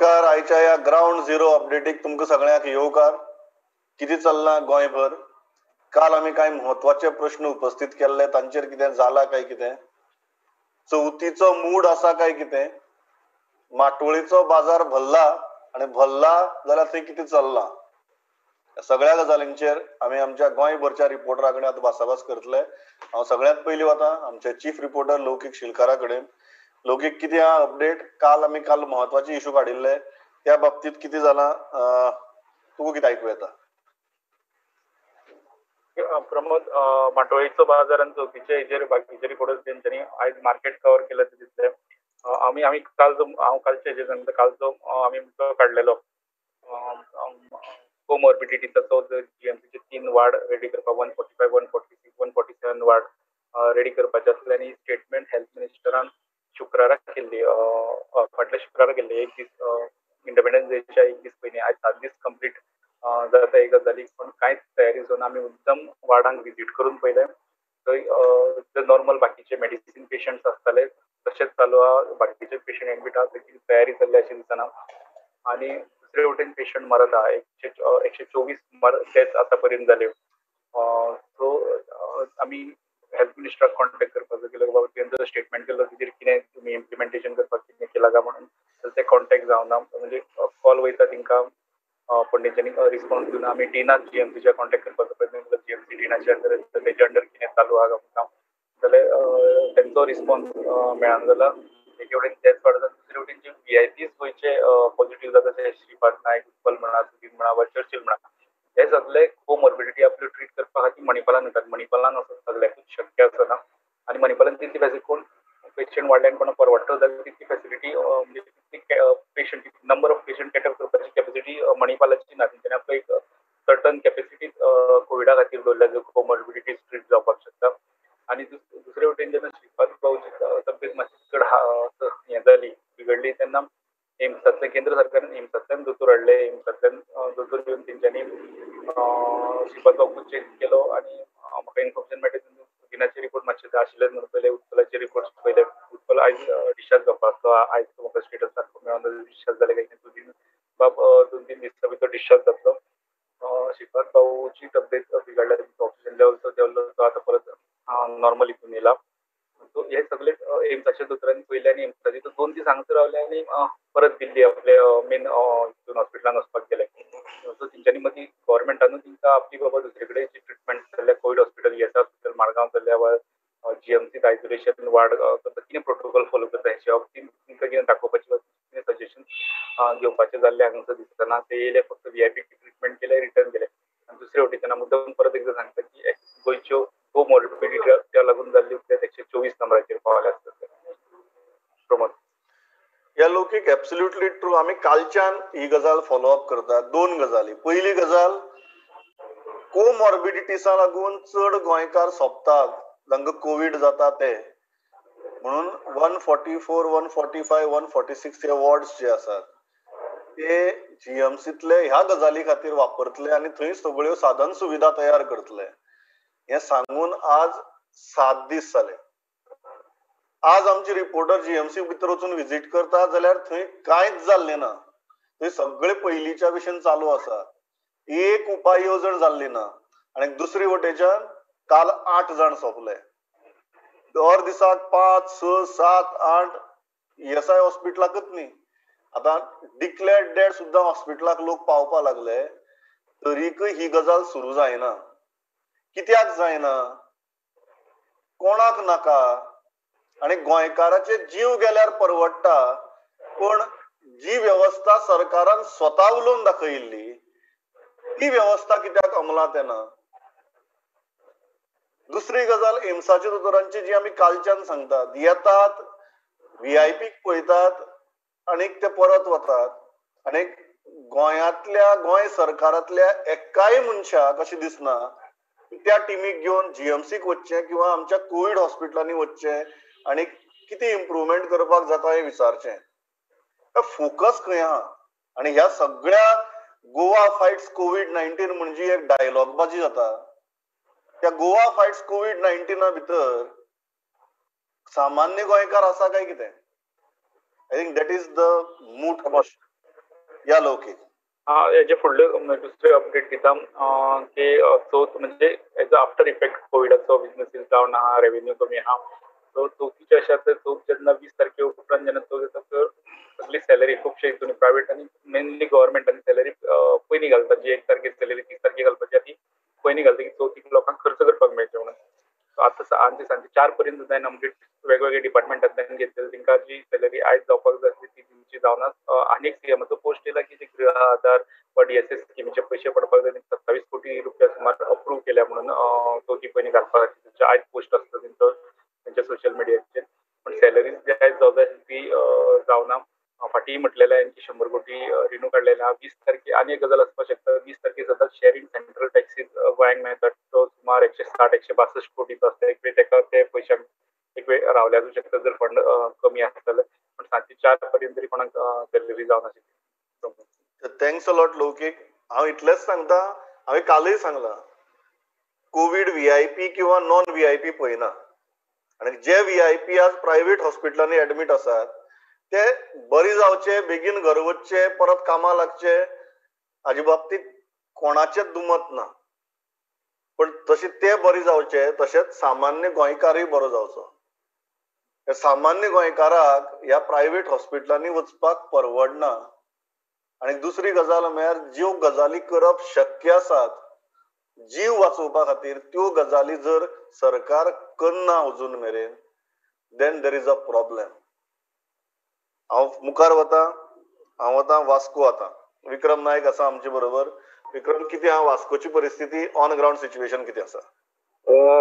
नमस्कार. आयच्या ह्या ग्रावंड झिरो अपडेटीक तुमकां सगळ्यांक येवकार. कितें चल्लां गोंयभर? काल आमी कांय म्हत्वाचे प्रश्न उपस्थित केल्ले, तांचेर कितें जालां काय कितें? चवथीचो मूड आसा काय कितें? माटोळीचो बाजार भरला आनी भरला जाल्यार थंय कितें चल्लां? सगळ्या गजालींचेर आमी आमच्या गोंयभरच्या रिपोर्टरा कडेन आतां भासाभास करतले. हांव सगळ्यांत पयलीं वता आमचे चीफ रिपोर्टर लौकीक शिलकारा कडेन. लौकीक, कितें आहा अपडेट? काल आमी काल म्हत्वाचे इशू काडिल्ले, त्या बाबतींत कितें जालां, तुका कितें आयकूं येता? प्रमोद, माटोळीचो बाजार आनी चवथीचे हेजेर बाकीचे रिपोर्टर्स तेंच्यांनी आयज मार्केट कवर केलें तें दिसलें. आमी आमी काल जो हांव कालचे हेजेर सांगता, कालचो आमी जो काडलेलो कोमॉर्बिडिटीचो जीएमसीचे 3 वार्ड रेडी करपाक, 145, 146, 147 वार्ड रेडी करपाचे आसले आनी स्टेटमेंट हेल्थ मिनिस्टरान शुक्राराक केल्ली, फाटल्या शुक्राराक केल्ली, एक दीस इंडिपेंडन्स डेच्या एक दीस पयलीं. आयज 7 दीस कंप्लीट जाता एक गजाली, पूण कांयच तयारी जावन आमी मुद्दम वार्डांक विजीट करून पळयलें. थंय जे नॉर्मल बाकीचे मेडिसीन पेशंट्स आसताले तशेंच चालू आहा, बाकीचे पेशंट एडमीट आहा, थंय तयारी जाल्ली अशें दिसना. आनी दुसरे वटेन पेशंट मरत आहा, 124 डेथ आतां पर्यंत जाल्यो. सो आमी हेल्थ मिनिस्टराक कॉन्टेक्ट करपाचो केलो, बाबा तेंचो स्टेटमेंट केलो तेजेर कितें तुमी इम्प्लिमेंटेशन करपाक कितें केलां काय म्हणून, तर ते कॉन्टेक्ट जावना, म्हणजे कॉल वयता तेंकां पण तेंच्यांनी रिस्पॉन्स दिवना. आमी डिनाक जीएमसीच्या कॉन्टेक्ट करपाचो प्रयत्न केलो, जीएमसी डिनाच्या अंडर, तेच्या अंडर कितें चालू आहा काम, जाल्यार तेंचो रिस्पॉन्स मेळना जाला. एके वटेन डेथ वाडटा, दुसरे वटेन जे व्हीआयपीज गोंयचे पॉझिटिव्ह जाता, ते श्रीपाद नायक, उत्पल म्हणा, सुदीन म्हणा वा चर्चिल म्हणा, हे सगळे कोमॉर्बिडिटी आपल्यो ट्रीट करपा खातीर मणिपालान वतात. मणिपालान वचप सगळ्याकूच शक्य आसना आनी मणिपालान तितली फॅसिलिटी, कोण पेशंट वाडले आनी कोणाक परवडटलो जाल्यार तितली फॅसिलिटी, म्हणजे तितली patient, number of patient cater करपाची कॅपॅसिटी मणिपालाची ना. तेंच्यांनी आपलो एक सर्टन कॅपॅसिटी कोविडा खातीर दवरल्या, जो कोमॉर्बिडिटी ट्रीट जावपाक शकता. आनी दुसरे वटेन जेन्ना श्रीपाद भाऊची तब्येत मातशी चड हें जाली, बिगडली, तेन्ना एम्सांतल्यान केंद्र सरकारान एम्सांतल्यान दोतोर हाडले. एम्सांतल्यान दोतोर येवन तेंच्यांनी श्रीपाद बाबूक चॅक केलो आनी म्हाका इन्फॉर्मेशन मेळटा सुदिनाचे रिपोर्ट मातशे आशिल्लेच म्हणून पयले, उत्पलाचे रिपोर्ट पयले. उत्पल आयज डिस्चार्ज जावपाचो, आयज म्हाका स्टेटस सारको मेळोन डिस्चार्ज जाले काय सुदीन बाब 2-3 दिसां भितर डिस्चार्ज जातलो. श्रीपाद भाऊची तब्येत बिगडल्या, तेंचो ऑक्सिजन लेवल जो देंवलो तो आतां परत नॉर्मल हितून येयला. सो हे सगळे एम्साच्या दोतोरांनी पयले आनी एम्साचे 2 दीस हांगासर रावले आनी परत दिल्ली आपले मेन हितून हॉस्पिटलान वचपाक गेले. सो तेंच्यांनी मदीं गव्हर्मेंटानूय तेंकां आपली बाबा दुसरे कडेन जी ट्रिटमेंट चल्ल्या, Covid hospital, ESI hospital Margao चल्ल्या वा जीएमसीत आयसोलेशन वार्ड करता, कितें प्रोटोकॉल फॉलो करता हेच्या बाबतींत तेंकां कितें दाखोवपाचें वा कितें सजेशन घेवपाचें जाल्लें हांगासर दिसना. ते येयले फक्त व्हीआयपी ट्रिटमेंट केले, रिटर्न गेले. आनी दुसरे वटेच्यान मुद्दम परत एकदां सांगता की गोंयच्यो कोमॉर्बिडिटीच्या लागून जाल्ली डेथ 124 नंबराचेर पावल्या आसतले. प्रमोद. या लौकीक, एब्सोल्युटली ट्रू. आमी कालच्यान ही गजाल फॉलो अप करतात. 2 गजाली. पयली गजाल, कोमॉर्बिडिटीसा लागून चड गोंयकार सोंपतात, तांकां कोवीड जाता ते, म्हणून 144, 145, 146 हे वॉर्ड्स जे आसात ते जीएमसीतले ह्या गजाली खातीर वापरतले आनी थंय सगळ्यो साधन सुविधा तयार करतले. हें सांगून आज 7 दीस जाले. आज आमची रिपोर्टर जीएमसी भितर वचून विजीट करता जाल्यार थंय कांयच जाल्लें ना, थंय सगळे पयलींच्या भशेन चालू आसा, एक उपाय येवजण जाल्ली ना. आनी दुसरी वटेच्यान काल 8 जाण सोंपले, दर दिसाक 5, 6, 7, 8 ईएसआय हॉस्पिटलाकच न्ही, आतां डिक्लेअर्ड डेड सुद्दां हॉस्पिटलाक लोक पावपा लागले, तरीकय ही गजाल सुरू जायना. कित्याक जायना? कोणाक नाका? आनी गोंयकाराचे जीव गेल्यार परवडटा, पूण जी वेवस्था सरकारान स्वता उलोवन दाखयिल्ली ती वेवस्था कित्याक अंमलांत येना? दुसरी गजाल, एम्साच्या दोतोरांची जी आमी कालच्यान सांगतात, येतात व्हीआयपीक पळयतात आनी ते परत वतात. आनी गोंयांतल्या, गोंय सरकारांतल्या एकाय मनशाक अशें दिसना त्या टिमीक घेवन जीएमसीक वचचें किंवा आमच्या कोवीड हॉस्पिटलांनी वचचें आनी कितें इम्प्रुवमेंट करपाक जाता हें विचारचें. फोकस खंय आहा? आनी ह्या सगळ्या गोवा फायट्स कोवीड 19 म्हणजे एक डायलॉगबाजी जाता. त्या गोवा फायट्स कोवीड 19 भितर सामान्य गोंयकार आसा काय कितें? I think that is the moot question. या लौकीक. हेजे फुडले दुसरे अपडेट दिता की चवथ म्हणजे एज आफ्टर इफेक्ट कोविडाचो बिजनसीस डावन आहा, रेवेन्यू कमी आहा. सो चवथीचे अशें आसता, चवथ जेन्ना 20 तारखे उपरांत जेन्ना चवथ येता तर सगळी सॅलरी खुबशे हितून प्रायवेट आनी मेनली गव्हर्मेंटान सॅलरी पयलीं घालता. जी 1 तारखेर सॅलरी 30 तारखेर घालपाची आहा ती पयलीं घालता की चवथीक लोकांक खर्च करपाक मेळचें म्हणून. सो आतां सांजे सांजे 4 पर्यंत जायना अपडेट वेगवेगळे डिपार्टमेंटांतल्यान घेतलेले तांकां जी सॅलरी आयज जावपाक जाय आसली ती दिवची जावना. आनी एक सीएमाचो पोस्ट येयला की जे गृह आधार वा डीएसएस स्किमीचे पयशे पडपाक जाय 27 कोटी रुपया सुमार अप्रूव केल्या म्हणून चवथी पयलीं घालपा खातीर तेंचो आयज पोस्ट आसता तेंचो तेंच्या सोशल मिडियाचेर. पण सॅलरीज जी आयज जावंक जाय ती जावना. फाटीं म्हटलेलें हांवें की 100 कोटी रिन्यू काडलेले आहा. 20 तारखे आनी एक गजाल आसपाक शकता, 20 तारखे सदांच शेअर इन सेंट्रल टॅक्सीज गोंयांक मेळटात तो सुमार 160-162 कोटीचो आसता. एक वेळ ताका ते पयशांक एक वेळ रावले आसूं शकता जर फंड कमी आसता जाल्यार, पण सांजचे 4 पर्यंत तरी कोणाक सॅलरी जावनाशिल्ली. Thanks a lot लौकीक. हांव इतलेंच सांगता, हांवें कालय सांगलां, कोवीड व्हीआयपी किंवा नॉन व्हीआयपी पळयना आनी जे व्हीआयपी आज प्रायवेट हॉस्पिटलांनी एडमीट आसात ते बरी जावचे, बेगीन घर वचचे, परत कामां लागचे हाजे बाबतींत कोणाचेच दुमत ना. पण तशें ते बरी जावचे तशेंच सामान्य गोंयकारय बरो जावचो. सामान्य गोंयकाराक ह्या प्रायवेट हॉस्पिटलांनी वचपाक परवडना. आनी दुसरी गजाल म्हळ्यार ज्यो गजाली करप शक्य आसात जीव वाचोवपा खातीर त्यो गजाली जर सरकार करना अजून मेरेन then there is a problem. हांव मुखार वता, हांव वता वास्को. आतां विक्रम नायक आसा आमचे बरोबर. विक्रम, कितें आहा वास्कोची परिस्थिती, ऑन ग्रावंड सिच्युएशन कितें आसा?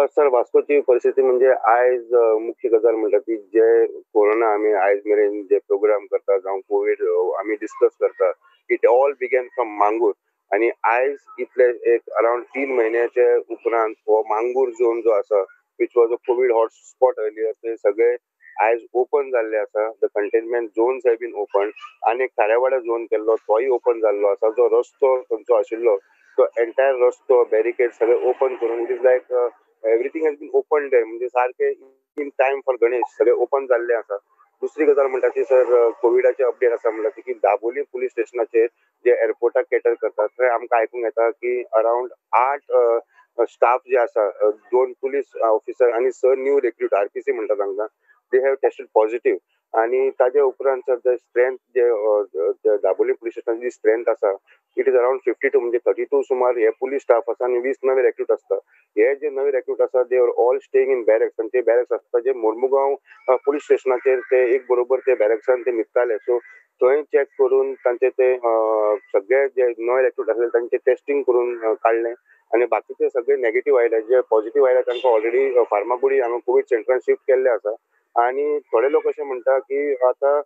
सर, वास्कोची परिस्थिती म्हणजे आयज मुख्य गजाल म्हणटा ती जे कोरोना आमी आयज मेरेन जे प्रोग्राम करता जावं कोवीड आमी डिस्कस करता, it all began from Mangor. आनी आयज इतले एक अरावंड 3 म्हयन्याचे उपरांत हो मांगूर झोन जो आसा which was a COVID hot spot earlier ते सगळे आयज ओपन जाल्ले आसा. The containment zones have been open. आनी एक खाऱ्यावाडा झोन केल्लो तोय ओपन जाल्लो आसा. जो रस्तो थंयचो आशिल्लो तो एंटायर रस्तो बॅरिकेड सगळे ओपन करून it is like everything has been open there. म्हणजे सारके इन टायम फॉर गणेश सगळे ओपन जाल्ले आसा. दुसरी गजाल म्हणटा ती सर कोविडाचे अपडेट आसा म्हणटा ती की दाबोली पुलीस स्टेशनाचेर जे एअरपोर्टाक केटर करतात थंय आमकां आयकूंक येता की अरावंड 8 स्टाफ जे आसा, 2 पुलीस ऑफिसर आनी 6 न्यू रिक्रूट आरपीसी म्हणटा तांकां, they have tested positive. आनी ताजे उपरांत सर the strength जे दाबोली पुलीस स्टेशनाची जी स्ट्रेंथ आसा it is around 52 म्हणजे 32 सुमार हे पुलीस स्टाफ आसा आनी 20 नवे रेक्रूट आसता. हे जे नवे रेक्रूट आसा they are all staying in barracks. आनी ते बॅरक्स आसता जे मोर्मुगांव पुलीस स्टेशनाचेर ते एक बरोबर ते बॅरक्सान ते न्हिदताले. सो थंय चॅक करून तांचे ते सगळे जे नवे रेक्रूट आसले तांचे टेस्टिंग करून काडलें आनी बाकीचे सगळे नेगेटीव आयले. जे पॉझिटीव आयले तांकां ऑलरेडी फार्मागुडी हांगा कोवीड सेंटरान शिफ्ट केल्ले आसा. आनी थोडे लोक अशें म्हणटा की आतां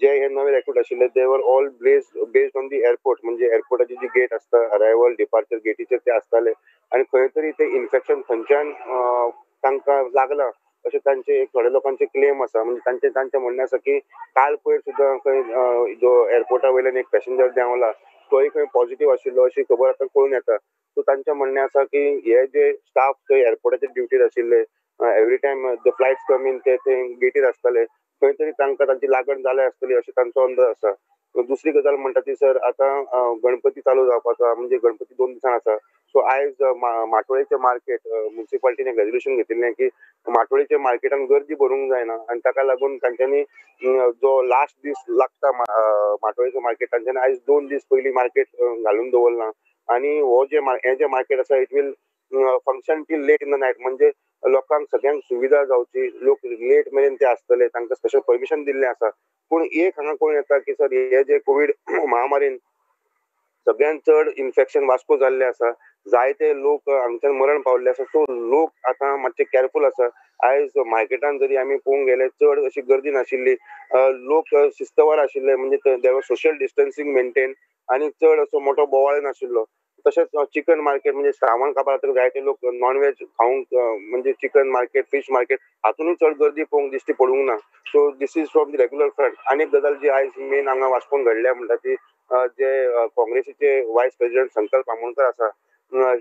जे हे नवे रेक्रूट आशिल्ले they were all based on the airport. म्हणजे एअरपोर्टाची जी गेट आसता अरायवल डिपार्चर गेटीचेर ते आसताले आनी खंय तरी ते इन्फेक्शन थंयच्यान तांकां लागलां अशें तांचे एक थोडे लोकांचे क्लेम आसा. म्हणजे तांचें म्हणणें आसा की काल पयर सुद्दां खंय जो एअरपोर्टा वयल्यान एक पॅसेंजर देंवला तोय खंय पॉझिटीव आशिल्लो अशी खबर आतां कळून येता. सो तांचें म्हणणें आसा की हे जे स्टाफ थंय एअरपोर्टाचेर ड्युटीर आशिल्ले every time the flights come in ते थंय गेटीर आसताले खंय तरी तांकां तांची लागण जाल्या आसतली अशें तांचो अंदाज आसा. दुसरी गजाल म्हणटा ती सर आतां गणपती चालू जावपाचो आहा, म्हणजे गणपती 2 दिसान आसा. सो आयज माटोळेचें मार्केट मुन्सिपालिटीन एक रेजोल्युशन घेतिल्लें की माटोळेच्या मार्केटान गर्दी भरूंक जायना आनी ताका लागून तांच्यांनी जो लास्ट दीस लागता माटोळेचो मार्केट तांच्यांनी आयज 2 दीस पयलीं मार्केट घालून दवरलां. आनी हो जे हें जें मार्केट आसा it will function till late in the night. म्हणजे लोकांक सगळ्यांक सुविधा जावची, लोक लेट मेरेन ते आसतले, तांकां स्पेशल परमिशन दिल्लें आसा. पूण एक हांगा कळून येता की सर हे जे कोवीड महामारीन सगळ्यांत चड इन्फेक्शन वास्को जाल्लें आसा, जायते लोक हांगच्यान मरण पावल्ले आसा. सो लोक आतां मातशे कॅरफूल आसा. आयज मार्केटान जरी आमी पळोवंक गेले चड अशी गर्दी नाशिल्ली, लोक शिस्तवार आशिल्ले, म्हणजे there was social distancing maintain आनी चड असो मोठो बोवाळ नाशिल्लो. तशेंच चिकन मार्केट म्हणजे श्रावण काबार जातकच जायते लोक नॉनव्हेज खावंक म्हणजे चिकन मार्केट फीश मार्केट हातूनय चड गर्दी पळोवंक दिश्टी पडूंक ना. So this is from the regular front. आनी एक गजाल जी आयज मेन हांगा वास्कोन घडल्या म्हणटा ती जे काँग्रेसीचे वायस प्रेसिडेंट संकल्प आमोणकर आसा,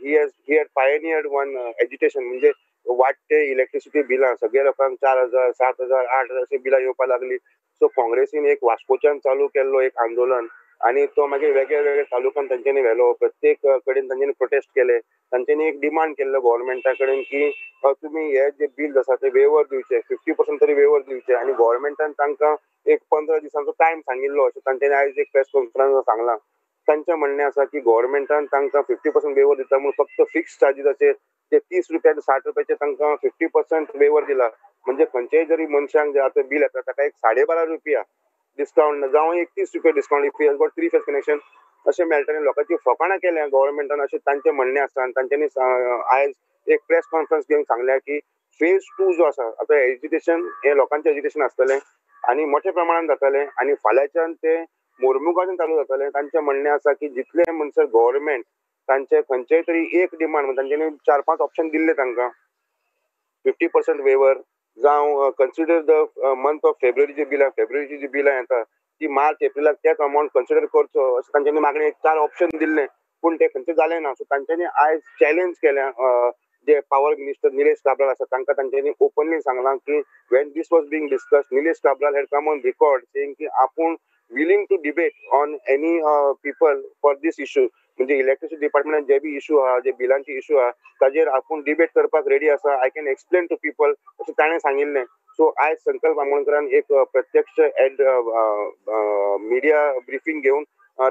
he had pioneered one agitation. म्हणजे वाडटे इलेक्ट्रिसिटी बिलां सगळ्या लोकांक 4,000 7,000 8,000 अशी बिलां येवपाक लागली. सो काँग्रेसीन एक वास्कोच्यान चालू केल्लो एक आंदोलन आनी तो मागीर वेगळे वेगळे तालुक्यान तांच्यांनी व्हेलो, प्रत्येक कडेन तांच्यांनी प्रोटेस्ट केले. तांच्यांनी एक डिमांड केल्लो गव्हर्मेंटा कडेन की तुमी हे जे बिल आसा ते वेवर दिवचे, 50% तरी वेवर दिवचे. आनी गव्हर्मेंटान तांकां एक 15 दिसांचो टायम सांगिल्लो अशें तांच्यांनी आयज एक प्रेस कॉन्फरन्स सांगलां. तांचें म्हणणें आसा की गव्हर्मेंटान तांकां 50% वेवर दिता म्हूण फक्त फिक्स चार्जीसाचेर ते 30 रुपया आनी 60 रुपयाचे तांकां 50% वेवर दिला. म्हणजे खंयच्याय जरी मनशांक जे आतां बील येता ताका एक 12.5 रुपया डिस्कावंट जावं एक 30 रुपया discount if you got 3 phase connection अशें मेळटलें. लोकांची फकाणां केल्या गव्हर्मेंटान अशें तांचें म्हणणें आसा. आनी तांच्यांनी आयज एक प्रेस कॉन्फरन्स घेवन सांगल्या की फेज 2 जो आसा आतां एजिटेशन हें लोकांचें एजिटेशन आसतलें आनी मोठ्या प्रमाणान जातलें आनी फाल्यांच्यान तें मोर्मुगाच्यान चालू जातलें. तांचें म्हणणें आसा की जितले म्हणसर गव्हर्मेंट तांचे खंयचेय तरी एक डिमांड, तांच्यांनी 4-5 ऑप्शन दिल्ले तांकां, 50% वेवर जावं consider the month of February जी बिलां, फेब्रुवारीची जी बिलां येता ती मार्च एप्रिलाक त्याच अमावंट कन्सिडर करचो अशें तांच्यांनी मागणी 4 ऑप्शन दिल्ले, पूण ते खंयचे जालें ना. सो तांच्यांनी आयज चॅलेंज केल्या जे पावर मिनिस्टर निलेश काब्राल आसा तांकां तांच्यांनी ओपनली सांगलां की when this was being discussed Nilesh Cabral had come on record saying की आपूण willing to debate on any people for this issue. म्हणजे इलेक्ट्रिसिटी डिपार्टमेंटान जे बी इशू आहा, जे बिलांचे इशू आहा ताजेर आपूण डिबेट करपाक रेडी आसा, I can explain to people अशें ताणें सांगिल्लें. सो आयज संकल्प आमोणकरान एक प्रत्यक्ष एड मिडिया ब्रिफींग घेवन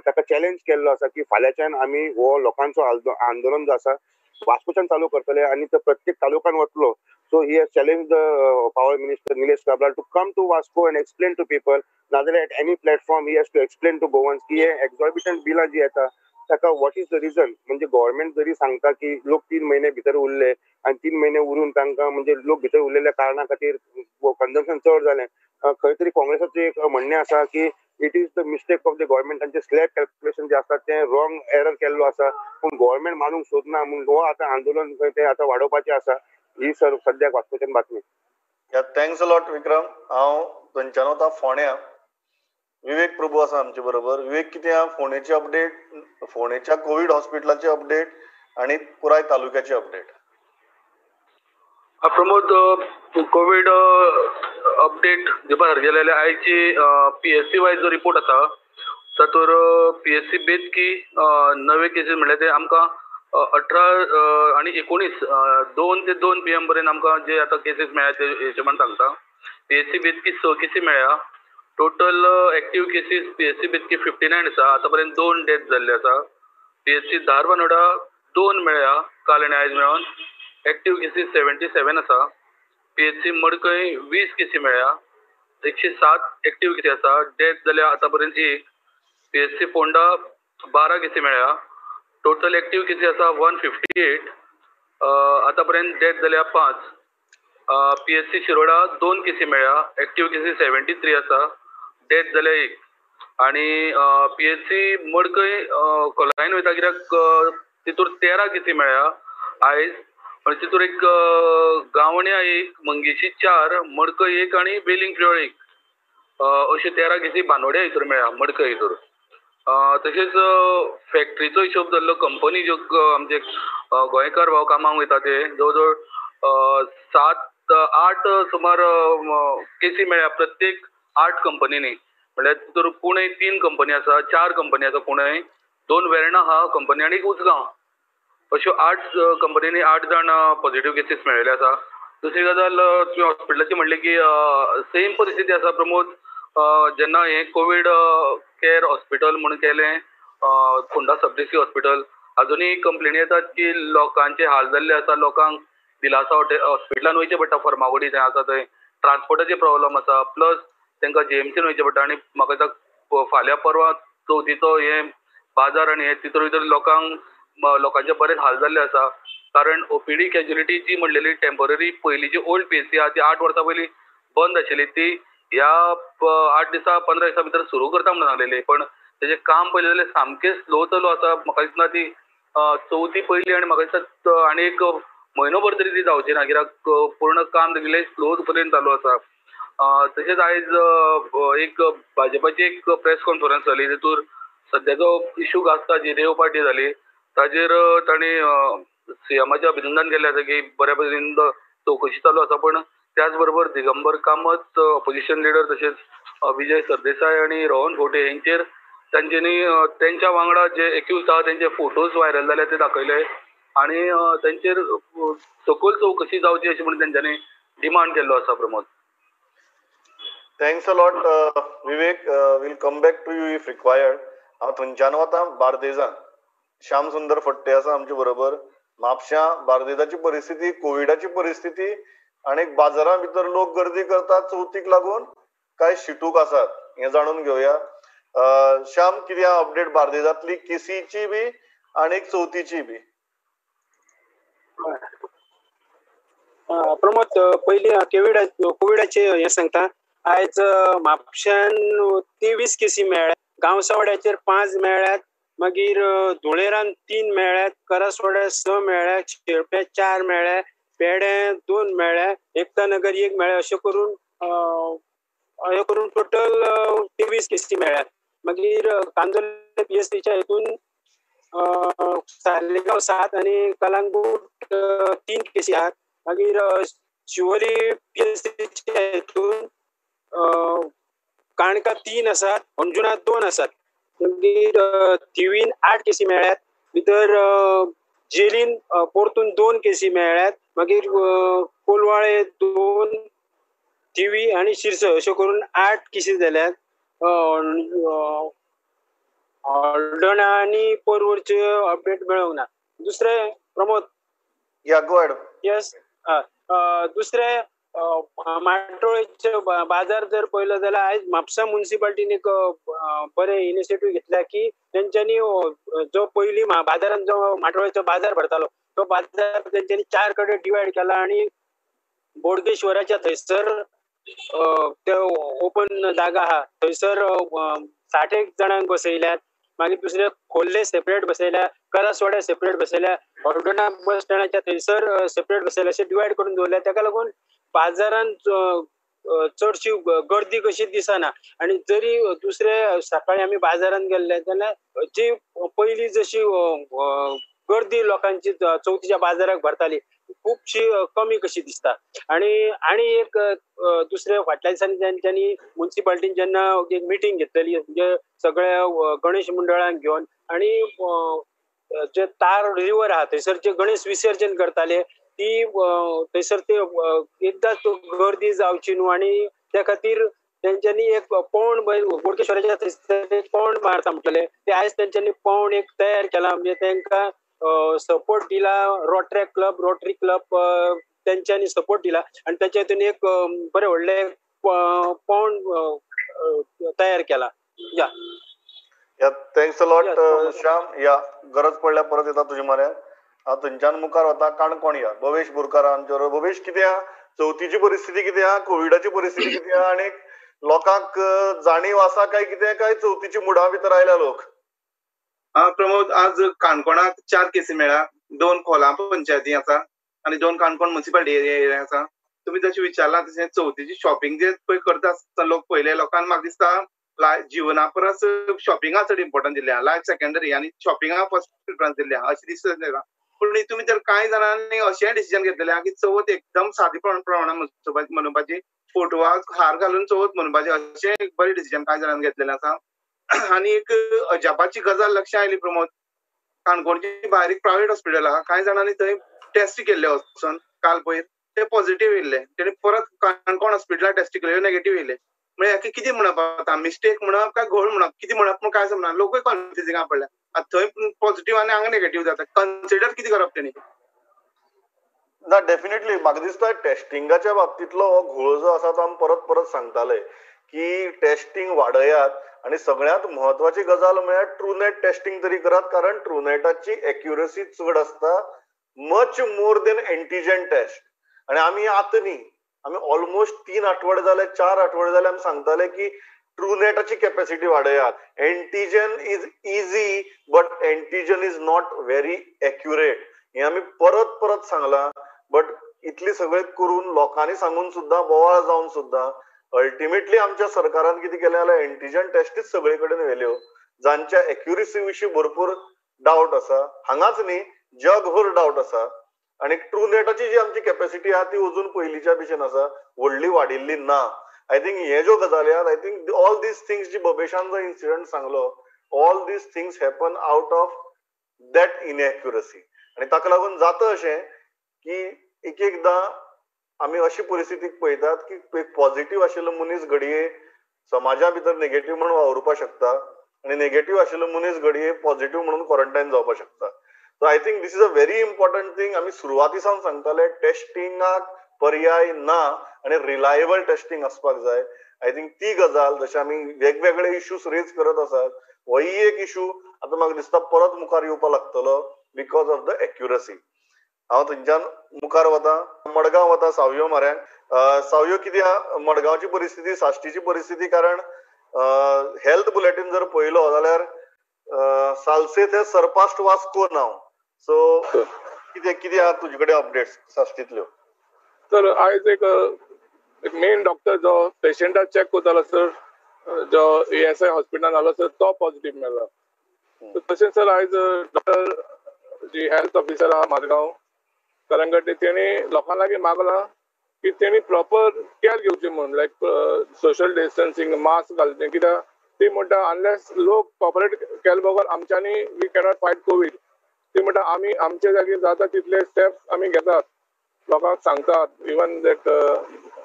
ताका चॅलेंज केल्लो आसा की फाल्यांच्यान आमी हो लोकांचो आंदोलन जो आसा वास्कोच्यान चालू करतले आनी तो प्रत्येक तालुक्यान वतलो. So he has challenge the power minister Nilesh Cabral to come to Vasco and explain to people, नाजाल्यार at any platform he has to explain to Goans की हे एक्झॉर्बिटंट बिलां जी येता ताका what is the reason. म्हणजे गव्हर्मेंट जरी सांगता की लोक 3 म्हयने भितर उरले आनी 3 म्हयने उरून तांकां म्हणजे लोक भितर उरलेल्या कारणा खातीर कन्जम्पशन चड जालें, खंय तरी काँग्रेसाचें एक म्हणणें आसा की it is the mistake of the government, तांचें स्लॅब कॅल्क्युलेशन जें आसा तें रॉंग एरर केल्लो आसा, पूण गव्हर्मेंट मानूंक सोदना म्हूण हो आतां आंदोलन खंय तें आतां वाडोवपाचें आसा. ही सर सद्याक वास्कोच्यान बातमी. Thanks a lot विक्रम. हांव थंयच्यान वता फोंड्या, विवेक प्रभू आसा आमचे बरोबर. विवेक, कितें आहा फोंडेची अपडेट, फोंडेच्या कोवीड हॉस्पिटलाची अपडेट आनी पुराय तालुक्याची अपडेट? प्रमोद, कोवीड अपडेट दिवपा सारकें जाल्यार आयची पीएससी वायज जो रिपोर्ट आसा तातूंत पीएससी बेतकी नवे केसीस म्हणल्यार ते आमकां 18 आनी 19 2 ते 2 PM पर्यंत आमकां जे आतां केसीस मेळ्ळ्या ते हिशोबान सांगता. पीएससी बेतकी 6 केसी मेळ्ळ्या. Total active cases PSC Betki 59 आसा. आतां पर्यंत 2 डेथ जाल्ले आसा. पीएससी धारबांदोडा 2 मेळ्ळ्या काल आनी आयज मेळोन. एक्टीव केसीस 77 आसा. पीएससी मडकय 20 केसी मेळ्ळ्या. 107 एक्टीव केसी आसा. डेथ जाल्या आतां पर्यंत 1. पीएससी फोंडा 12 केसी मेळ्ळ्या. टोटल एक्टीव केसी आसा 158. आतां पर्यंत डेथ जाल्या 5. पीएससी शिरोडा 2 केसी मेळ्ळ्या. एक्टीव केसी 73 आसा. डेथ जाल्या 1. आनी पीएससी मडकय खोलायेन वयता कित्याक तितूर 13 केसी मेळ्ळ्या आयज. आनी तितूर एक गावण्या 1, मंगेशी 4, मडकय 1 आनी वेलिंग प्रियोळ 1 अश्यो 13 केसी बांदोड्या हितूर मेळ्ळ्या मडकय हितूर. तशेंच फॅक्ट्रीचो हिशोब धरलो, कंपनी ज्यो आमचे गोंयकार भाव कामाक वयता ते जवळ जवळ 7-8 सुमार केसी मेळ्ळ्या प्रत्येक 8 कंपनींनी. म्हणल्यार तितूर पुणे 3 कंपनी आसा, 4 कंपनी आसा पुणे, 2 वेर्णा आहा कंपनी आनी 1 उजगांव. अश्यो 8 कंपनींनी 8 जाण पॉझिटिव्ह केसीस मेळिल्ले आसा. दुसरी गजाल तुवें हॉस्पिटलाची म्हणली की सेम परिस्थिती आसा प्रमोद. जेन्ना हें कोवीड केअर हॉस्पिटल म्हणून केलें फोंडा सब डिस्ट्रिक्ट हॉस्पिटल, अजुनूय कंप्लेनी येतात की लोकांचे हाल जाल्ले आसा, लोकांक दिलासा हॉस्पिटलान वयचें पडटा, फर्मागुडी थंय आसा थंय ट्रान्सपोर्टाचे प्रॉब्लम आसा, प्लस तांकां जीएमसीन वयचें पडटा. आनी म्हाका दिसता फाल्यां परवां चवथीचो हें बाजार आनी हें तितून भितर लोकांक लोकांचे बरेच हाल जाल्ले आसा. कारण ओपीडी कॅज्युलिटी जी म्हणलेली टेम्पररी पयलींची ओल्ड पीएससी आहा ती 8 वर्सां पयलीं बंद आशिल्ली, ती ह्या 8 दिसा 15 दिसां भितर सुरू करता म्हणून सांगलेली, पण तेजें काम पळयलें जाल्यार सामकें स्लो चालू आसा. म्हाका दिसना ती चवथी पयली आनी म्हाका दिसता आनी एक म्हयनो भर तरी ती जावची ना, कित्याक पूर्ण काम तेगेलें स्लो पर्यंत चालू आसा. तशेंच आयज एक भाजपाची एक प्रेस कॉन्फरन्स जाली, तितूर सद्याचो इशू गाजता जी रेव पार्टी जाली ताजेर तांणी सीएमाचें अभिनंदन केल्लें आसा की बऱ्या पद्दतीन चवकशी चालू आसा, पण त्याच बरोबर दिगंबर कामत ऑपोजिशन लिडर तशेंच विजय सरदेसाय आनी रोहन खोटे हेंचेर तांच्यांनी तेंच्या वांगडा जे एक्यूज आहा तेंचे फोटोज व्हायरल जाले ते दाखयले आनी तेंचेर सखोल चवकशी जावची अशें म्हणून तेंच्यांनी डिमांड केल्लो आसा. Pramod, thanks a lot Vivek. Will come back to you if required. हांव थंयच्यान वता बार्देजान. श्याम सुंदर फट्टे आसा आमचे बरोबर. म्हापश्यां बार्देजाची परिस्थिती, कोविडाची परिस्थिती आनी बाजारां भितर लोक गर्दी करतात चवथीक लागून काय शिटूक आसात हें जाणून घेवया. श्याम, कितें अपडेट बार्देजांतली केसीची बी आनी चवथीची बी? प्रमोद, पयलीं कोविडाचे हें सांगता. आयज म्हापश्यान 23 केसी मेळ्ळ्यात, गांवसावाड्याचेर 5 मेळ्ळ्यात, मागीर धुळेरान 3 मेळ्ळ्यात, करासवाड्यार 6 मेळ्ळ्यात, शेळप्यां 4 मेळ्ळ्या, पेडे 2 मेळ्ळ्या, एकता नगर 1 मेळ्ळ्या, अशें करून हे करून टोटल 23 केसी मेळ्ळ्यात. मागीर कांदोले पीएससीच्या हितून सालेगांव 7 आनी कलांगूट 3 केसी आहात. मागीर शिवोली पीएससीच्या हितून काणका 3 आसात, अंजुना 2 आसात. मागीर थिवीन 8 केसी मेळ्ळ्यात, भितर जेलीन परतून 2 केसी मेळ्ळ्यात, मागीर कोलवाळे 2, थिवी आनी शिरसय अश्यो करून 8 केसी जाल्यात. हळदोणा आनी परवरचे अपडेट मेळोंक ना. दुसरें प्रमोद, या गो अहेड. येस, दुसरें माटोळेचे बाजार जर पळयलो जाल्यार आयज म्हापसा मुन्सिपाल्टीन एक बरें इनिशिएटीव घेतल्या की तेंच्यांनी जो पयलीं बाजारान जो माटोळेचो बाजार भरतालो तो बाजार तेंच्यांनी 4 कडेन डिवायड केला आनी बोडगेश्वराच्या थंयसर ते ओपन जागा आहा थंयसर 60 जाणांक बसयल्यात. मागीर दुसरे खोर्ले सेपरेट बसयल्या, करासवाड्या सेपरेट बसयल्या, हळदोणा बस स्टँडाच्या थंयसर सेपरेट बसयल्या, अशें डिवायड करून दवरल्या. ताका लागून बाजारान चडशी गर्दी कशी दिसना. आनी जरी दुसरे सकाळी आमी बाजारान गेल्ले जाल्यार जी पयलीं जशी गर्दी लोकांची चवथीच्या बाजाराक भरताली खुबशी कमी कशी दिसता. आनी आनी एक दुसरे फाटल्या दिसांनी तेंच्यांनी मुन्सिपाल्टीन जेन्ना एक मिटींग घेतलेली म्हणजे सगळ्या गणेश मंडळांक घेवन आनी जे तार रिवर आहा थंयसर जे गणेश विसर्जन करताले ती थंयसर ते एकदांच गर्दी जावची न्हू आनी त्या खातीर तेंच्यांनी एक पौंड बोडगेश्वराच्या थंयसर एक पौंड मारता म्हटलेले ते आयज तेंच्यांनी पौंड एक तयार केला. म्हणजे तेंकां सपोर्ट दिला रोटरी क्लब, रोटरी क्लब तेंच्यांनी सपोर्ट दिला आनी तेच्या हितून एक बरें व्हडलें पौंड तयार केला. या या, thanks a lot Shyam. या गरज पडल्यार परत येता तुजे म्हऱ्यान. हांव थंयच्यान मुखार वता काणकोण. या भवेश बोरकार आमचे बरोबर. भवेश, कितें आहा चवथीची परिस्थिती, कितें आहा कोविडाची परिस्थिती, कितें आहा आनी लोकांक जाणीव आसा काय कितें, काय चवथीची मुडा भितर आयल्या लोक? प्रमोद, आज काणकोणाक 4 केसी मेळ्ळ्या, 2 खोला पंचायती आसा आनी 2 काणकोण मुन्सिपालिटी एरिया आसा. तुमी जशें विचारलां तशें चवथीची शॉपिंग जे पळय करता आसतना लोक पयले लोकांक म्हाका दिसता जिवना परस शॉपिंगा चड इम्पोर्टंट दिल्या, लायफ सेकंडरी आनी शॉपिंगा फर्स्ट प्रिफरन्स दिल्या अशें दिसता. पूण तुमी तर कांय जाणांनी अशें डिसिजन घेतलेलें आहा की चवथ एकदम सादी प्रमाणान मनोवपाची, फोटवाक हार घालून चवथ मनोवपाची, अशें एक बरें डिसिजन कांय जाणांनी घेतलेलें आसा. आनी एक अजापाची गजाल लक्षांत आयली प्रमोद, काणकोणची भायर एक प्रायवेट हॉस्पिटल आहा, कांय जाणांनी थंय टेस्ट केल्ले वचून काल पयर ते पॉझिटिव्ह येयल्ले, तेणी परत काणकोण हॉस्पिटलाक टेस्ट केल्यो नेगेटिव्ह येयले. म्हणजे हेका कितें म्हणप आतां, मिस्टेक म्हणप काय घोळ म्हणप, कितें म्हणप म्हूण काय समजना, लोकूय कन्फ्युजिंगा पडल्या. आतां थंय पॉझिटिव्ह आनी हांगा नेगेटिव्ह जाता, कन्सिडर कितें करप तेणी? ना, डेफिनेटली म्हाका दिसता टेस्टिंगाच्या बाबतींतलो हो घोळ जो आसा तो आमी परत परत सांगताले की टेस्टिंग वाडयात आनी सगळ्यांत म्हत्वाची गजाल म्हळ्यार ट्रुनेट टेस्टिंग तरी करात, कारण ट्रुनेटाची एक्युरसी चड आसता, much more than antigen test. आनी आमी आतां न्ही, आमी ऑलमोस्ट 3 आठवडे जाले, 4 आठवडे जाले आमी सांगताले की ट्रुनेटाची capacity वाडयात. Antigen is easy but antigen is not very accurate हें आमी परत परत सांगलां. बट इतली सगळें करून लोकांनी सांगून सुद्दां, बोवाळ जावन सुद्दां अल्टिमेटली आमच्या सरकारान कितें केलें जाल्यार एंटीजन टेस्टीच सगळे कडेन व्हेल्यो, जांच्या एक्युरसी विशीं भरपूर डावट आसा. हांगाच न्ही, जगभर डावट आसा. आनी ट्रुनेटाची जी आमची कॅपॅसिटी आहा ती अजून पयलींच्या भशेन आसा, व्हडली वाडिल्ली ना. I think हे ज्यो गजाली आहात, I think all these things जी बबेशान जो इन्सिडंट सांगलो All these things happen out of that inaccuracy. आनी ताका लागून जाता अशें की एक एकदां आमी अशी परिस्थितीक पळयतात की एक पॉझिटिव्ह आशिल्लो मनीस घडये समाजा भितर नेगेटिव्ह म्हणून वावुरपाक शकता आनी नेगेटिव्ह आशिल्लो मनीस घडये पॉझिटिव्ह म्हणून क्वॉरंटायन जावपाक शकता. So I think this is a very important thing. आमी सुरवाती सावन सांगताले टेस्टिंगाक पर्याय ना आनी रिलायबल टेस्टिंग आसपाक जाय. I think ती गजाल जशें आमी वेगवेगळे इश्यूज रेज करत आसात, होय एक इशू आतां म्हाका दिसता परत मुखार येवपाक लागतलो because of the accuracy. हांव थंयच्यान मुखार वता, मडगांव वता सावयो म्हऱ्यांत. सावयो कितें आहा मडगांवची परिस्थिती, साश्टीची परिस्थिती, कारण हेल्थ बुलेटीन जर पळयलो जाल्यार सालसेत हे सरपास्ट वास्को नाव. सो कितें कितें आहा तुजे कडेन अपडेट्स साश्टींतल्यो? सर आयज एक मेन डॉक्टर जो पेशंटाक चॅक करतालो सर, जो ESI हॉस्पिटलान आलो सर, तो पॉझिटिव्ह मेळ्ळा. तशेंच सर आयज डॉक्टर जी हेल्थ ऑफिसर आहा मारगांव कलंगटे, तेणी लोकां लागीं मागलां की तेणी प्रॉपर केअर घेवची म्हूण, लायक सोशल डिस्टन्सिंग, मास्क घालचें. कित्याक ती म्हणटा अनलेस लोक कॉपरेट केले बगर आमच्यांनी we cannot fight Covid. ती म्हणटा आमी आमचे जागेर जाता तितले स्टेप्स आमी घेतात, लोकांक सांगतात. Even that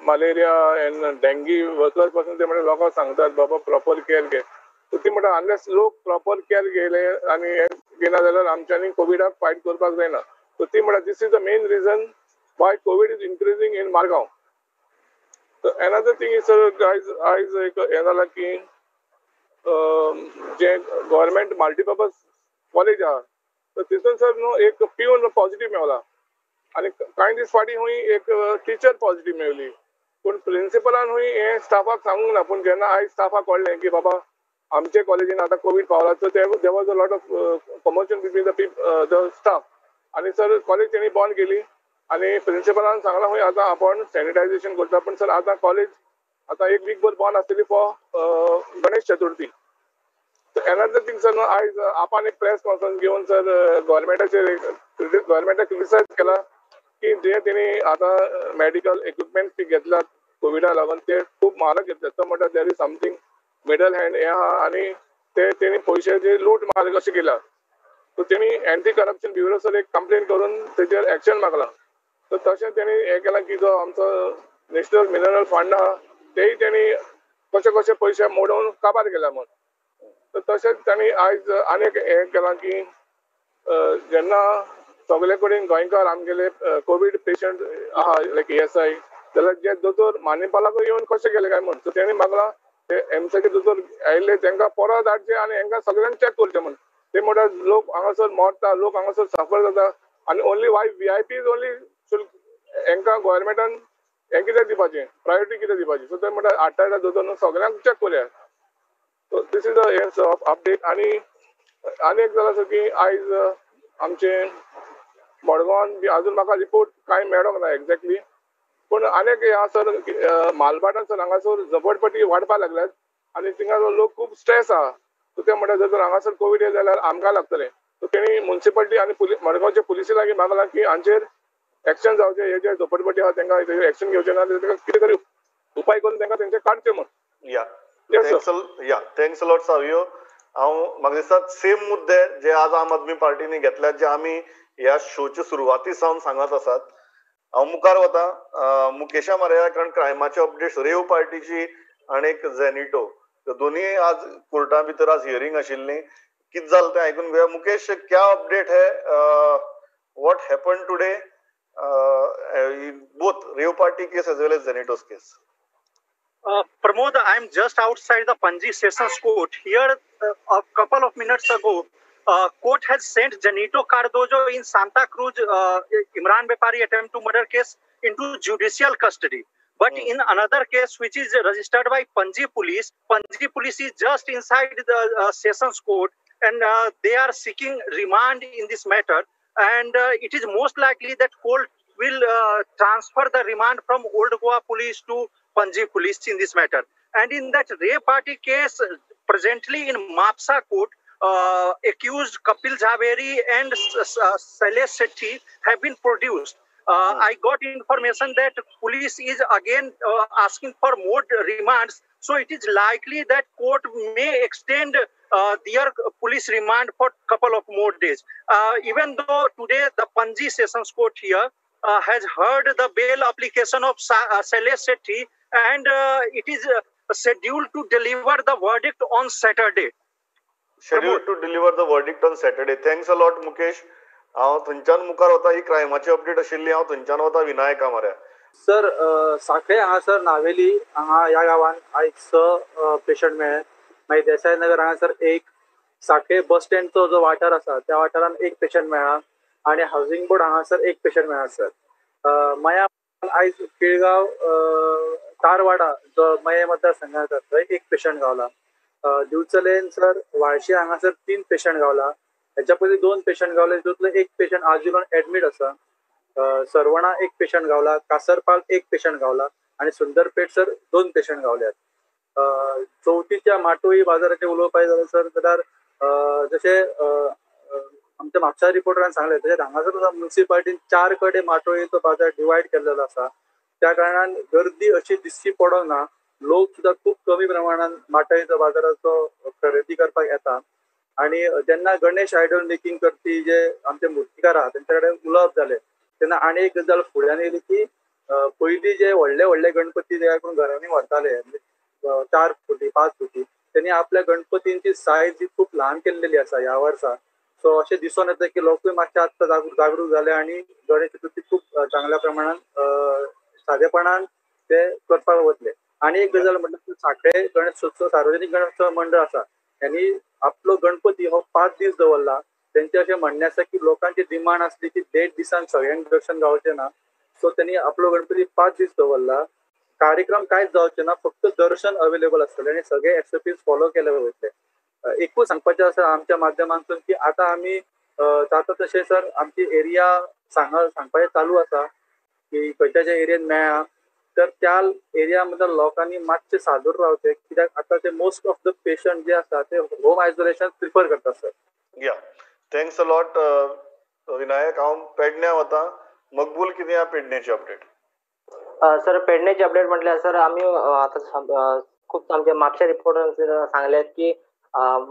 malaria and dengue workers पासून ते म्हणटा लोकांक सांगतात बाबा प्रॉपर केअर घे. ती म्हणटा अनलेस लोक प्रॉपर केअर घेयले आनी हें घेयना जाल्यार आमच्यांनी कोविडाक फायट करपाक जायना. सो ती म्हणटा this is the main reason why COVID is increasing in Margao. Another thing is sir, आयज आयज एक हें जालां की जे गव्हर्मेंट मल्टीपर्पज कॉलेज आहा तर तितून सर न्हू एक पिवन पॉझिटिव्ह मेवला आनी कांय दीस फाटीं हुंय एक टिचर पॉझिटिव्ह मेवली. पूण प्रिंसिपलान हुंय हें स्टाफाक सांगूंक ना. पूण जेन्ना आयज स्टाफाक कळ्ळें की बाबा आमचे कॉलेजीन आतां कोवीड पावला, so there was a lot of commotion between the staff. आनी सर कॉलेज तेणी बंद केली आनी प्रिंसिपलान सांगलां हुंय आतां आपूण सॅनिटायझेशन करता. पूण सर आतां कॉलेज आतां एक वीक भर बंद आसतली for Ganesh Chaturthi. Another thing sir, न्हू आयज आपान एक प्रेस कॉन्फरन्स घेवन सर गव्हर्मेंटाचेर गव्हर्मेंटाक क्रिटिसायज केला की जे तेणी आतां मेडिकल इक्विपमेंट्स बी घेतल्यात कोविडा लागून ते खूब म्हारग घेतल्यात. तो म्हणटा there is something middle hand हें आहा आनी ते तेणी पयशाची लूट मार कशी केल्या. सो तेणी एंटी करप्शन ब्युरो सर एक कंप्लेन करून तेचेर एक्शन मागलां. सो तशें तेणी हें केलां की जो आमचो नॅशनल मिनरल फंड आहा तेय तेणी कशे कशे पयशे मोडून काबार केल्या म्हूण. तर तशेंच तांणी आयज आनीक हें केलां की जेन्ना सगळे कडेन गोंयकार आमगेले कोवीड पेशंट आहा लायक ESI, जाल्यार जे दोतोर मानेपालाकूय येवन कशे गेले काय म्हूण. सो तेणी मागलां ते एम्साचे दोतोर आयिल्ले तांकां परत हाडचे आनी हांकां सगळ्यांक चॅक करचे म्हूण. ते म्हणटा लोक हांगासर मरता, लोक हांगासर सफर जाता आनी only why VIPs only हांकां गव्हर्मेंटान हें कितें दिवपाचें, प्रायोरिटी कितें दिवपाची. सो ते म्हणटा हाडटा हाडटा दोतोर न्हू सगळ्यांक चॅक करुया. So this is the of update. आनी आनी एक जालां सर की आयज आमचे मडगांवान बी आजून म्हाका रिपोर्ट कांय मेळोंक ना एक्झॅक्टली. पूण आनीक हें आहा सर, मालभाटान सर हांगासर झोपडपट्टी वाडपाक लागल्यात आनी थिंगा लोक खूब स्ट्रेस आहा. सो ते म्हणटा जर हांगासर कोवीड येयलो जाल्यार आमकां लागतलें. सो तेणी मुन्सिपालिटी आनी मडगांवचे पुलिसी लागीं मागलां की हांचेर एक्शन जावचें, हे जे झोपडपट्टी आहा तांकां तेजेर एक्शन घेवचें ना जाल्यार तांकां कितें तरी उपाय करून तांकां तेंचे काडचें म्हूण. या thanks a lot Savio. हांव म्हाका दिसता सेम मुद्दे जे आज आम आदमी पार्टीनी घेतल्यात, जे आमी ह्या शोचे सुरवाती सावन सांगत आसात. हांव मुखार वता मुकेशा मार्या, कारण क्रायमाचे अपडेट्स रेव पार्टीची आनी एक झेनिटो दोन्ही आज कोर्टा भितर आज हियरींग आशिल्ली. कितें जालें तें आयकून घेवया. मुकेश, क्या अपडेट है, what happen today both rave party case as well as Zenito's case? Pramod, I am just outside the Panji Sessions Court. Here, a couple of minutes ago, court has sent Zenito Cardozo in Santa Cruz Imran Bepari attempt to murder case into judicial custody. But in another case, which is registered by Panji police is just inside the Sessions Court, and they are seeking remand in this matter. And it is most likely that court will transfer the remand from Old Goa Police to Panji Police in this matter. And in that rape party case, presently in Mapsa court, accused Kapil Jhaveri and Shailesh Shetty have been produced. I got information that police is again asking for more remands. So it is likely that court may extend their police remand for couple of more days. Even though today the Panji Sessions Court here has heard the bail application of Shailesh Shetty, and it is scheduled to deliver the verdict on Saturday. Scheduled to deliver the verdict on Saturday. Thanks a lot, Mukesh. हांव थंयच्यान मुखार वता, ही क्रायमाची update आशिल्ली. हांव थंयच्यान वता Vinayaka मऱ्या. Sir, साखळे हांगासर नावेली हांगा ह्या गांवान आयज 6 पेशंट मेळ्ळे. मागीर देसाय नगर हांगासर 1, साखळे बस स्टँडचो जो वाठार आसा त्या वाठारान 1 पेशंट मेळ्ळा आनी हावजींग बोर्ड हांगासर 1 पेशंट मेळ्ळा सर. मया आयज पिळगांव तारवाडा जो मये मतदारसंघात थंय 1 पेशंट गावला. दिवचलेन सर व्हाळशी हांगासर 3 पेशंट गावला. हेच्या पयलीं 2 पेशंट गावले, तितूंतलो 1 पेशंट आजून एडमीट आसा. सरवणा 1 पेशंट गावला, कासरपाल 1 पेशंट गावला आनी सुंदरपेठ सर 2 पेशंट गावल्यात. चवथीच्या माटोळी बाजाराचें उलोवपाक जाल्यार सर, जाल्यार जशें आमच्या म्हापसा रिपोर्टरान सांगलें तशें हांगासर मुन्सिपालिटीन 4 कडेन माटोळीचो बाजार डिवायड केल्लो आसा. त्या कारणान गर्दी अशी दिसची पडोंक ना. लोक सुद्दां खूब कमी प्रमाणान माटोळीचो बाजाराचो खरेदी करपाक येता. आनी जेन्ना गणेश आयडल मेकिंग करपी जे आमचे मुर्तीकार आहा तेंच्या कडेन उलोवप जालें तेन्ना आनी एक गजाल फुड्यान येयली की पयलीं जे व्हडले व्हडले गणपती जे करून घरांनी व्हरताले 4 फुटी 5 फुटी, तेणी आपल्या गणपतींची सायज ही खूब ल्हान केल्लेली आसा ह्या वर्सा. सो अशें दिसून येता की लोकूय मातशे आत्तां जागरूक जाले आनी गणेश चतुर्थी खूब चांगल्या प्रमाणान सादेपणान ते करपाक वतले. आनी एक गजाल म्हणल्यार साखळे गणेशोत्सव सार्वजनीक गणेशोत्सव मंडळ आसा त्यांनी आपलो गणपती हो 5 दीस दवरला. तेंचे अशें म्हणणें आसा की लोकांची डिमांड आसली की 1.5 दिसान सगळ्यांक दर्शन गावचें ना, सो त्यांनी आपलो गणपती 5 दीस दवरला. कार्यक्रम कांयच जावचें ना, फक्त दर्शन अवेलेबल आसतलें आनी सगळे SOPs follow केले वयतले. एकूच सांगपाचें आसा आमच्या माध्यमांतून की आतां आमी जाता तशें सर आमची एरिया सांगपाचें चालू आसा की खंयच्या ज्या एरियेन मेळ्ळा तर त्या एरिया मदल्या लोकांनी मातशें सादूर रावचें, कित्याक आतां ते मोस्ट ऑफ the patient जे आसा ते होम आयसोलेशन प्रिफर करता sir. Yeah, thanks a lot Vinayak. हांव पेडण्या वता. मकबूल, कितें आहा पेडण्याची अपडेट? सर, पेडण्याची अपडेट म्हटल्यार सर आमी आतां खूब आमच्या म्हापशा रिपोर्टरान सांगल्यात की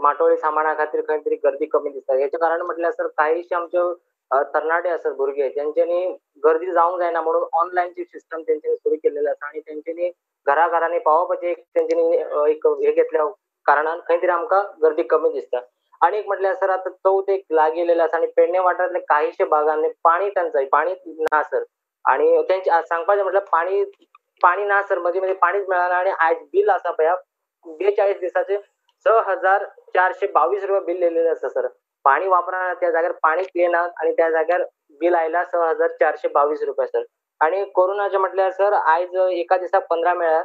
माटोळी सामाना खातीर खंय तरी गर्दी कमी दिसता. हेचें कारण म्हटल्यार सर काहीशे आमच्यो तरणाटे आसात भुरगे जेंच्यांनी गर्दी जावंक जायना म्हणून ऑनलायनची सिस्टम तेंच्यांनी सुरू केलेली आसा आनी तेंच्यांनी घरा घरांनी पावोवपाचें एक तेंच्यांनी एक हे घेतल्या कारणान खंय तरी आमकां गर्दी कमी दिसता. आनी एक म्हटल्यार सर आतां चवथ एक लागीं येयलेली आसा आनी पेडणे वाठारांतल्या काहीशे भागांनी पाणी टंचाई, पाणी ना सर. आनी तेंचे सांगपाचें म्हटल्यार पाणी पाणी ना सर, मदीं मदीं पाणीच मेळना. आनी आयज बील आसा पळय 42 दिसाचे 6422 रुपया बील येयलेलें आसा सर. पाणी वापरना त्या जाग्यार पाणी पियेना आनी त्या जाग्यार बील आयला 6422 रुपया सर. आनी कोरोनाचे म्हटल्यार सर आयज एका दिसाक 15 मेळ्ळ्या,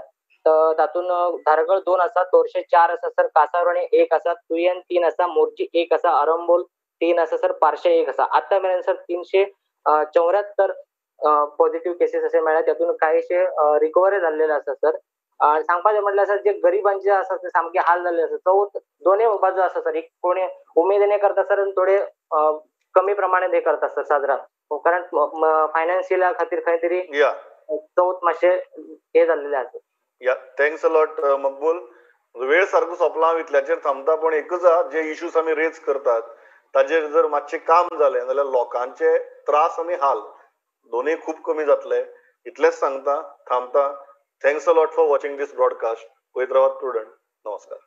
तातूंत धारगळ 2 आसा, तोरशे 4 आसा सर, कासारवाणे 1 आसा, तुयेन 3 आसा, मोरजी 1 आसा, अरंबोल 3 आसा सर, पार्शे 1 आसा. आतां मेरेन सर 374 पॉझिटिव्ह केसीस असे मेळ्ळ्या, तातूंत काहीशे रिकवरी जाल्लेले आसा सर. सांगपाचें म्हटल्यार सर जे गरिबांचे आसा ते सामके हाल जाल्ले आसा. चवथ दोनूय बाजू आसा सर, एक कोणी उमेदीने करता सर आनी थोडे कमी प्रमाणात हे करता सर साजरा, कारण फायनान्शियला खातीर खंय तरी चवथ मातशें हे जाल्लेले आसा. Yeah, thanks a lot Maqbool. वेळ सारको सोंपला, हांव इतल्याचेर थांबता. पूण एकूच आहा, जे इश्यूज आमी रेज करतात ताजेर जर मातशें काम जालें जाल्यार लोकांचे त्रास आनी हाल दोनूय खूब कमी जातले. इतलेंच सांगता, थांबता. Thanks a lot for watching this broadcast. पळयत रावात प्रुडंट. नमस्कार.